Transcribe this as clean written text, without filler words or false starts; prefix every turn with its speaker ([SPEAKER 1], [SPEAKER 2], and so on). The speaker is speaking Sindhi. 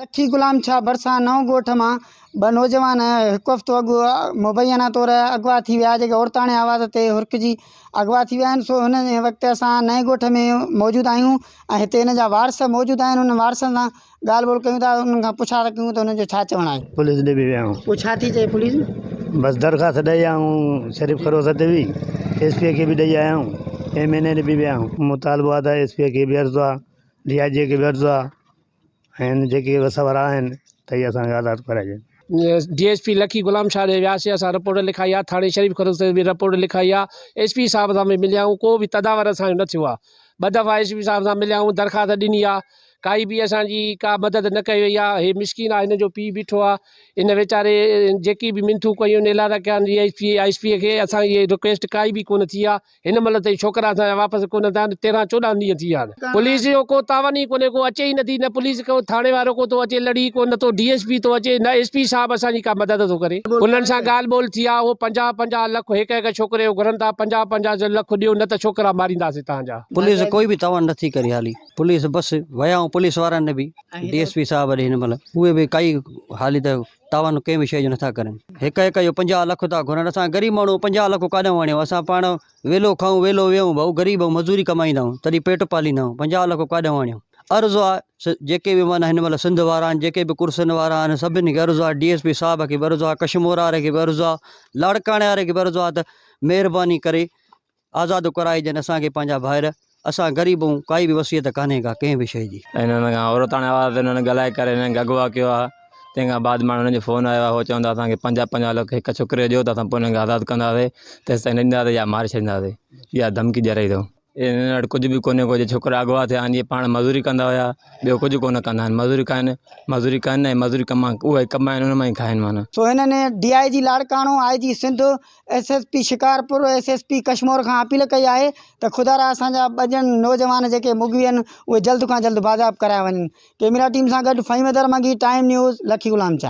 [SPEAKER 1] لکي غلام شاهه ڀرسان نئون ڳوٺ مان ٻه نوجوان هڪ هفتو اڳ مبينا طور اغوا ٿي ويا جيڪي عورتاڻي آواز تي هرکجي اغوا ٿي ويا آهن سو هن وقت اسان نئين ڳوٺ ۾ موجود آهيون ۽ هتي هن جا وارث موجود آهن انهن وارثن سان ڳالهه ٻولهه ڪيون ٿا انهن کان پڇا ٿا ڪيون ته انهن جو ڇا چوڻ آهي.
[SPEAKER 2] پوليس ڏي به ويا آهيون.
[SPEAKER 1] پوء ڇا ٿي چئي پوليس؟
[SPEAKER 2] بس درخواست ڏئي آيا آهيون شريف خروس تي به ايس پي کي به ڏئي آيا آهيون ايم اين اي ڏي به ويا آهيون. مطالبو آهي ته ايس پي کي به عرض آهي ڊي I جي کي به عرض آهي ۽ جيڪي وس وارا آهن ته اهي اسان کي آزاد ڪرائجن.
[SPEAKER 3] D S P Lakki Ghulam Shah ڏي وياسين اسان رپورٽ لکائي آ ٿاڻي شريف خروس تي به رپورٽ لکائي آ ايس پي صاحب سان به مليا آهيون ڪو به تداور اسان جو نه ٿيو آ ٻه دفعا ايس پي صاحب سان مليا آهيون درخواست ڏني آ ڪائي به اسان جي ڪا مدد نه ڪئي وئي آ هي مسڪين آ هن جو پيء بيٺو آ ان ويچاري جيڪي به منٿون ڪيون ايلارا ڪيا D S P S P کي اسان جي رڪويسٽ ڪائي به ڪونه ٿي آ هن مهل تائين ڇوڪرا اسان جا واپس ڪونه ٿيا آهن، تيرهن چوڏهن ڏينهن ٿي ويا آهن. پوليس جو ڪو تعاون ئي ڪونهي ڪو اچي ئي نٿي نه پوليس ڪو ٿاڻي وارو ڪو ٿو اچي لڙي ڪو نه ٿو ڊي ايس پي ٿو اچي نه ايس پي صاحب اسان جي ڪا مدد ٿو ڪري. انهن سان ڳالهه ٻولهه ٿي آهي اهو پنجاهه پنجاهه لک هڪ هڪ ڇوڪري جو گهرن ٿا پنجاهه پنجاهه لک ڏيو نه ته ڇوڪرا مارينداسين توهان جا.
[SPEAKER 4] پوليس ڪوئي به تعاون نٿي ڪري حالي پوليس بس ويا آهيون پوليس وارن ڏي به ڊي ايس پي صاحب ڏي هن مهل اهي به ڪائي حالي ته تعاون ڪنهن به شيء جو نٿا ڪرن. هڪ هڪ جو 50 لک ٿا گهرن. اسان غريب ماڻهو 50 لک ڪاڏانهن آڻيون. اسان پاڻ ويلو کائون ويلو ويهون ڀائو غريب آهيون مزوري ڪمائيندا آهيون تڏهن پيٽ پاليندا آهيون 50 لک ڪاڏانهن آڻيون. عرض آ جيڪي به معنيٰ هن مهل سنڌ وارا آهن جيڪي به ڪرسين وارا آهن سڀني کي عرض آ ڊي ايس پي صاحب کي به عرض آ ڪشمور واري کي به عرض آ لاڙڪاڻي واري کي به عرض آ ته مهرباني ڪري آزاد ڪرائجن اسان کي پنهنجا ڀائر، اسان غريب آهيون ڪائي به وصيت ڪانهي ڪا ڪنهن به شيء جي.
[SPEAKER 5] ۽ انهن کان عورتاڻي آواز تي انهن ڳالهائي ڪري انهن کي اغوا ڪيو آهي تنهن کان بعد مان انهن جو فون آيو آهي هو چون ٿا اسان کي پنجاهه پنجاهه لک هڪ ڇوڪري جو ڏيو ته اسان پوء انهن کي آزاد ڪنداسين تيستائين نه ڏينداسين يا ماري ڇڏينداسين اها ڌمڪي ڏياري اٿئون. انهن وٽ ڪجهه به ڪونهي ڪو جي ڇوڪرا اغوا ٿيا آهن اهي پاڻ مزوري ڪندا هيا ٻيو ڪجهه ڪونه ڪندا آهن مزوري ڪن مزوري ڪن ۽ مزوري ڪمان اهي ڪمائن ان مان ئي کائن معنيٰ.
[SPEAKER 1] سو هنن D I G Larkana, I G Sindh, S S P Shikarpur, S S P Kashmore کان اپيل ڪئي آهي ته خدارا اسان جا ٻه ڄڻ نوجوان جيڪي مغوي آهن اهي جلد کان جلد بازياب ڪرايا وڃن. ڪيميرا ٽيم سان گڏ فهيم حيدر منگي، ٽائيم نيوز، لکي غلام شاهه.